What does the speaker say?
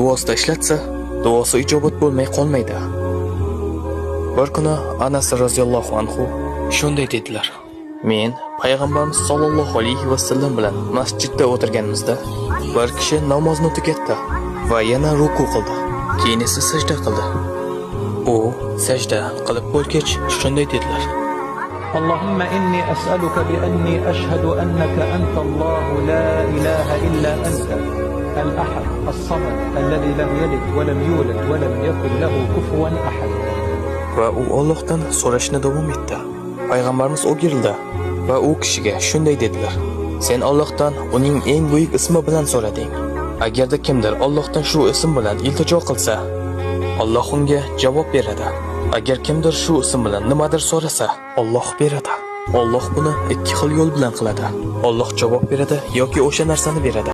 Duosida ishlatsa, duosi ijobat bo'lmay qolmaydi. Bir kuni Anas roziyallohu anhu shunday dedilar: Men payg'ambarimiz sollallohu alayhi vasallam bilan masjidda o'tirganimizda bir kishi namozni tugatdi va yana ruku qildi. Keyin esa sajda qildi. U sajda qilib bo'lgach shunday dedilar: اللهم إني أسألك بأني أشهد أنك أنت الله لا إله إلا أنت الأحد الصمد الذي لم يلد ولم يولد ولم يكن له كفوا أحد. Va u Allohdan so'rashni davom etdi. Payg'ambarimiz o'girildi va u kishiga shunday dedilar: Sen Allohdan uning eng buyuk ismi bilan so'rading. Agarda kimdir Allohdan shu ism bilan iltijo qilsa, Alloh unga javob beradi. Agar kimdir shu ism bilan nimadir so'rasa, Alloh beradi. Alloh buni ikki xil yo'l bilan qiladi. Alloh javob beradi yoki o'sha narsani beradi.